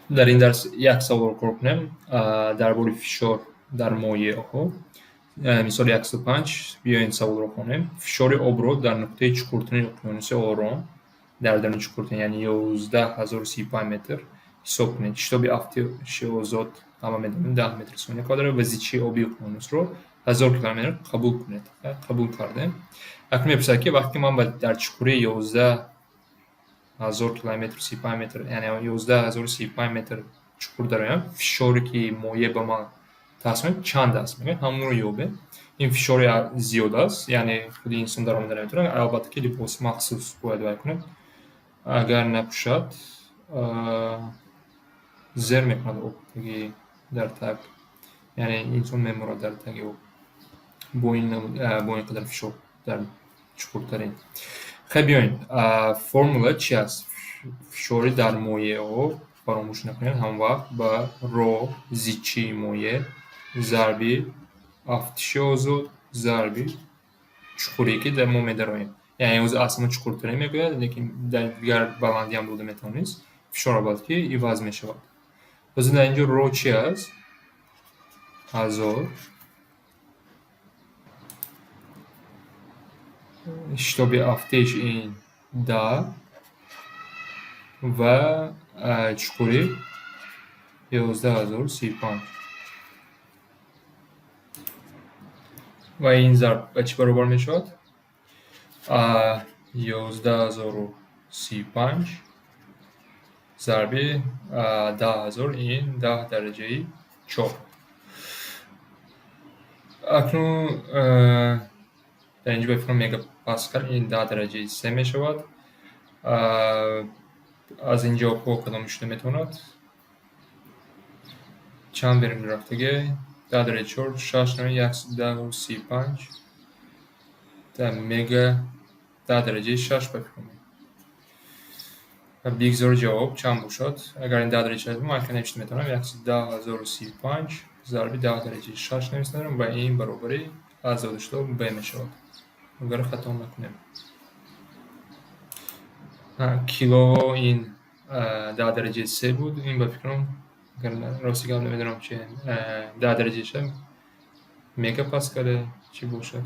Дар ин дарс як саволро кор кунем дар бораи фишор дар моеъҳо. Мисоли 105. Биёед, саволро хонем. Фишори обро дар нуқтаи чуқуртарини уқёнуси Ором, дар даруни чуқуртарин, яъне 11 035 метр ҳисоб кунед. Шитоби афтиши озод, ҳама медонем, 10 метр сония квадрат ва зичии оби уқёнусро 1000 километр қабул кунед. Қабул кардем. Акнун мепурсад, ки вақте ман дар чуқурии 11 000 километр 35 метр, яъне 11 035 метр чуқур дароям, фишоре ки моеъ ба ман тақсим чанд аст, мегӯяд, ҳамонро ёбем. Ин фишори зиёд аст, яъне худи инсон даромада наметавонад. Албатта ки либоси махсус бояд вай кунад. Агар напӯшад, зер мекунад об таги дар таг, яъне инсон мемурад дар таги об бо ин қадар фишор дар чуқуртарин. Хай, биёед, формула чи аст? Фишори дар моеъҳо, фаромӯш накунед, ҳамвақт ба ро зичии моеъ зарби афтиши озод зарби чуқурие, ки мо медароем. Яъне ҳозир аз ҳама чуқуртарин мегӯяд, лекин дар дигар баландиам дода метавонист. Фишор, албатта ки, иваз мешавад. Ҳозир дар ин ҷо ро чи аст? 1000. Шитоби афтиш ин 10 ва чуқурӣ 11 035. Ва ин зарб ба чӣ баробар мешавад? 11 035 зарби 10 000, ин 10 дараҷаи 4. Акнун дар инҷо, ба фикрам, мегапаскал, ин 10 дараҷаи 3 мешавад. Аз ин ҷавобҳо кадом шуда метавонад? Чанд берун рафтагӣ? 10 дараҷаи 4, 6 135 дар мега 10 дараҷаи 6, ба фикрам. Бигзор ҷавоб чанд бошад. Агар ин 10 дараҷаи 6, ман навишта метавонам 110 035 зарби 10 дараҷаи 6 нависта ва ин баробари аз дода б мешавад, агар хато накунем. Кило ин 10 дараҷаи 3 буд, ин, ба фикрам, агар рости гап намедонам, чи 10 дараҷаи 6 мегапаскале чӣ бошад.